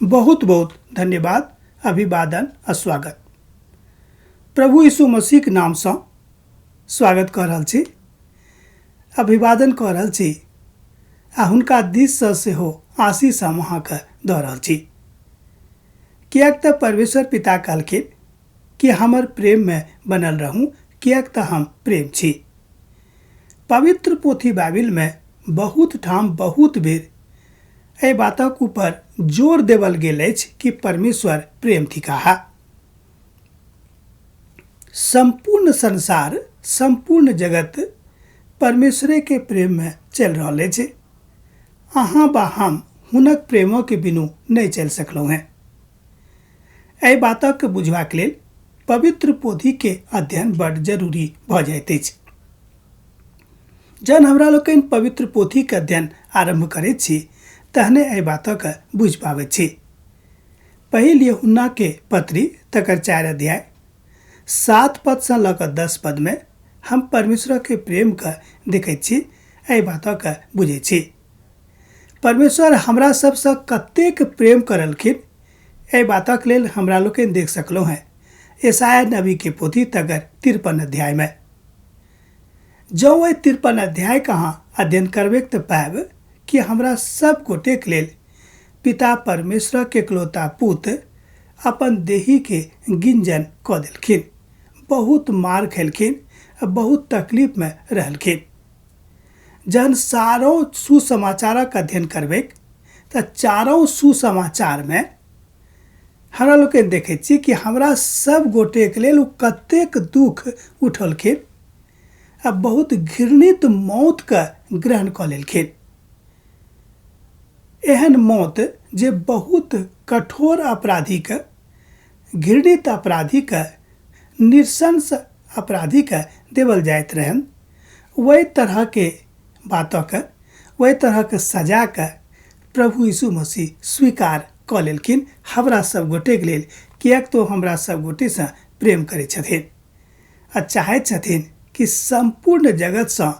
बहुत बहुत धन्यवाद, अभिवादन आ स्वागत। प्रभु यीशु मसीहके नामसँ स्वागत कऽ रहल छी, अभिवादन कऽ रहल छी आ हुनका दिससँ सेहो आशीष हम अहाँके दऽ रहल छी, किएक तऽ परमेश्वर पिता कहलखिन कि हमर प्रेममे बनल रहू, किएक तऽ हम प्रेम छी। पवित्र पोथी बाइबिलमे बहुत ठाम बहुत बेर एहि बातक ऊपर जोर देवल गेल अछि कि परमेश्वर प्रेम थिकाह। सम्पूर्ण संसार, सम्पूर्ण जगत परमेश्वरेके प्रेममे चलि रहल अछि। अहाँ बा हम हुनक प्रेमके बिनु नहि चलि सकलहुँ हेँ। एहि बातक बुझबाक लेल पवित्र पोथीके अध्ययन बड्ड जरूरी भऽ जाइत अछि। जहन हमरा लोकनि पवित्र पोथीके अध्ययन आरम्भ करैत छी तहने एहि बातक बुझि पाबैत छी। पहिल यूहन्नाके पत्री तकर 4 अध्याय 7 पदसँ लऽ कऽ 10 पदमे हम परमेश्वरके प्रेमके देखैत छी, एहि बातक बुझैत छी। परमेश्वर हमरा सबसँ कतेक प्रेम करलखिन एहि बातक लेल हमरा लोकनि देख सकलहुँ हेँ यशायाह नबीके पोथी तकर 53 अध्यायमे। जँ ओहि 53 अध्यायके अहाँ अध्ययन करबै तऽ पायब कि हमरा सब गोटेके लेल पिता परमेश्वरके एकलौता पुत अपन देहीके गिंजन कऽ देलखिन, बहुत मार खेलखिन आ बहुत तकलीफमे रहलखिन। जहन सारो सुसमाचारक अध्ययन करबै तऽ चारो सुसमाचारमे हमरा लोकनि देखै छी कि हमरा सब गोटेके लेल ओ कतेक दुख उठौलखिन आ बहुत घृणित मौतके ग्रहण कऽ लेलखिन। एहन मौत जे बहुत कठोर अपराधीके, घृणित अपराधीके, नृशंस अपराधीके देवल जाइत रहनि, ओहि तरहके बातके, ओहि तरहके सजाके प्रभु यीशु मसीह स्वीकार कऽ लेलखिन हमरा सब गोटेके लेल, किएक तऽ ओ हमरा सब गोटेसँ प्रेम करै छथिन आ चाहैत छथिन कि सम्पूर्ण जगतसँ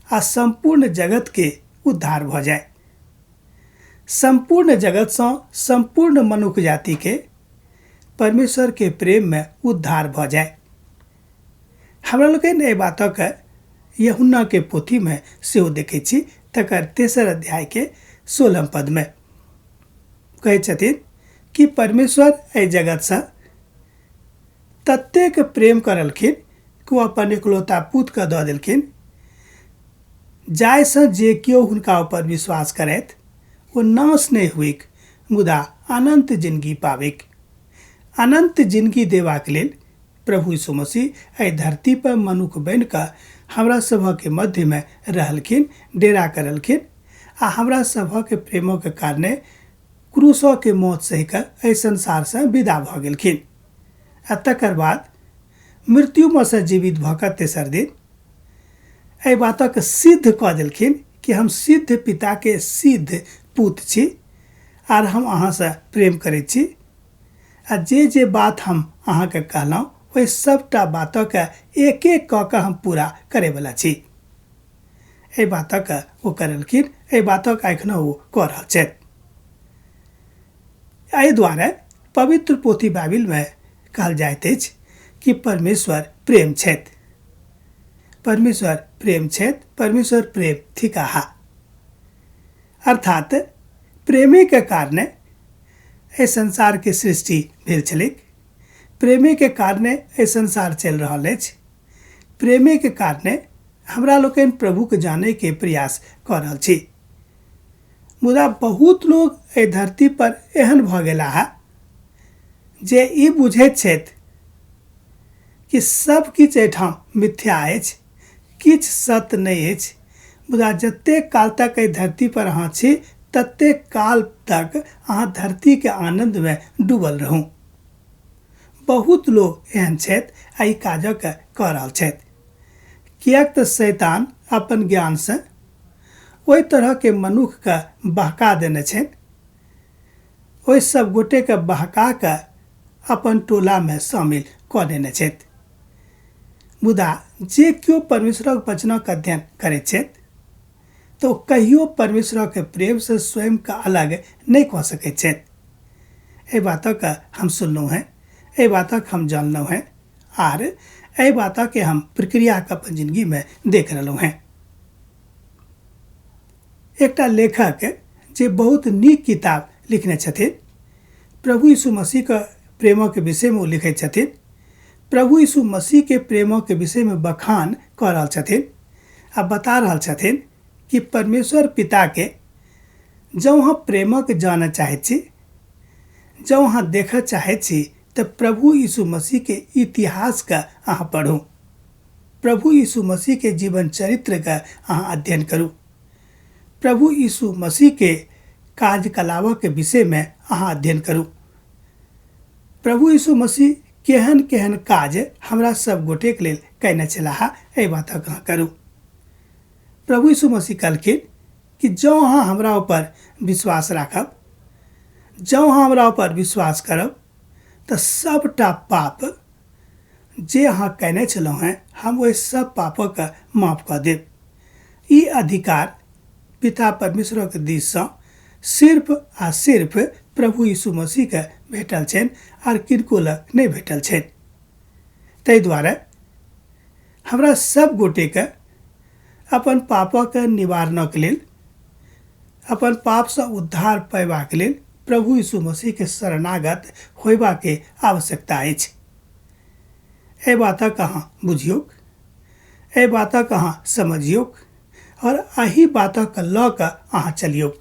आ सम्पूर्ण जगतके उद्धार भऽ जाय। सम्पूर्ण जगतसँ सम्पूर्ण मनुख जातिके परमेश्वरके प्रेममे उद्धार भऽ जाय। हमरा लोकनि एहि बातक यूहन्नाके पोथीमे सेहो देखै छी, तकर 3 अध्यायके 16 पदमे कहै छथिन कि परमेश्वर एहि जगतसँ ततेक प्रेम करलखिन कि ओ अपन एकलौता पुतके दऽ देलखिन, जाहिसँ जे केओ हुनका ऊपर विश्वास करथि ओ नाश नहि होइक मुदा अनन्त जिनगी पाबैक। अनन्त जिनगी देबाक लेल प्रभु यीशु मसीह एहि धरती पर मनुख बनि कऽ हमरा सभके मध्यमे रहलखिन, डेरा करलखिन आ हमरा सभके प्रेमक कारणे क्रूसके मौत सहि कऽ एहि संसारसँ विदा भऽ गेलखिन आ तकर बाद मृत्युमे सँ जीवित भऽ कऽ तेसर दिन एहि बातक सिद्ध कऽ देलखिन कि हम सिद्ध पिताके सिद्ध पुत छी आर हम अहाँसँ प्रेम करै छी आ जे जे बात हम अहाँके कहलहुँ ओहि सबटा बातके एक एक कऽ कऽ हम पूरा करैवला छी। एहि बातक ओ करलखिन, एहि बातक एखनो ओ कऽ रहल छथि। एहि दुआरे पवित्र पोथी बाइबिलमे कहल जाइत अछि कि परमेश्वर प्रेम छथि, परमेश्वर प्रेम छथि, परमेश्वर प्रेम थिकाह। अर्थात प्रेमेके कारणे एहि संसारके सृष्टि भेल छलैक, प्रेमेके कारणे एहि संसार चलि रहल अछि, प्रेमेके कारणे हमरा लोकनि प्रभुके जानैके प्रयास कऽ रहल छी। मुदा बहुत लोग एहि धरती पर एहन भऽ गेलाह जे ई बुझैत छथि कि सब किछु एहिठाम मिथ्या अछि, किछु सत्य नहि अछि, मुदा जतेक काल तक एहि धरती पर अहाँ छी ततेक काल तक अहाँ धरतीके आनन्दमे डूबल रहू। बहुत लोग एहन छथि आ ई काजक कऽ रहल छथि, किएक तऽ शैतान अपन ज्ञानसँ ओहि तरहके मनुखके बहका देने छनि, ओहि सब गोटेके बहका कऽ अपन टोलामे शामिल कऽ देने छथि। मुदा जे केओ परमेश्वरक वचनक अध्ययन करैत छथि तऽ ओ कहियो परमेश्वरके प्रेमसँ स्वयंके अलग नहि कऽ सकैत छथि। एहि बातक हम सुनलहुँ हेँ, एहि बातक हम जानलहुँ हेँ आर एहि बातके हम प्रक्रियाके अपन जिनगीमे देख रहलहुँ हेँ। एकटा लेखक जे बहुत नीक किताब लिखने छथिन, प्रभु यीशु मसीहके प्रेमक विषयमे ओ लिखैत छथिन। प्रभु यीशु मसीहके प्रेमक विषयमे बखान कऽ रहल छथिन आ बता रहल छथिन कि परमेश्वर पिताके जँ अहाँ प्रेमक जानऽ चाहैत छी, जँ अहाँ देखऽ चाहैत छी तऽ प्रभु यीशु मसीहके इतिहासके अहाँ पढ़ू। प्रभु यीशु मसीहके जीवन चरित्रके अहाँ अध्ययन करू। प्रभु यीशु मसीहके कार्यकलापके विषयमे अहाँ अध्ययन करू। प्रभु यीशु मसीह केहन केहन काज हमरा सब गोटेके लेल कयने छलाह, एहि बातक अहाँ करू। प्रभु यीशु मसीह कहलखिन कि जँ अहाँ हमरा ऊपर विश्वास राखब, जँ अहाँ हमरा ऊपर विश्वास करब तऽ सबटा पाप जे अहाँ कयने छलहुँ हेँ हम ओहि सब पापक माफ कऽ देब। ई अधिकार पिता परमेश्वरक दिससँ सिर्फ आ सिर्फ प्रभु यीशु मसीहके भेटल छनि आर किनको लग नहि भेटल छनि। ताहि दुआरे हमरा सब गोटेके अपन पापक निवारणक लेल, अपन पापसँ उद्धार पयबाक लेल प्रभु यीशु मसीहके शरणागत होयबाके आवश्यकता अछि। एहि बातक अहाँ बुझियौक, एहि बातक अहाँ समझियौक आओर एहि बातक लऽ कऽ अहाँ चलियौक।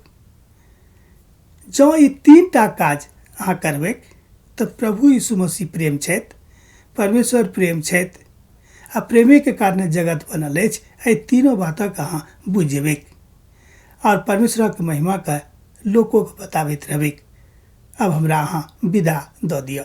जँ ई तीन टा काज अहाँ करबैक तऽ प्रभु यीशु मसीह प्रेम छथि, परमेश्वर प्रेम छथि आ प्रेमेके कारणे जगत बनल अछि। एहि तीनो बातक अहाँ बुझि जेबैक आओर परमेश्वरक महिमाके लोकोके बताबैत रहबैक। अब हमरा अहाँ विदा दऽ दिअ।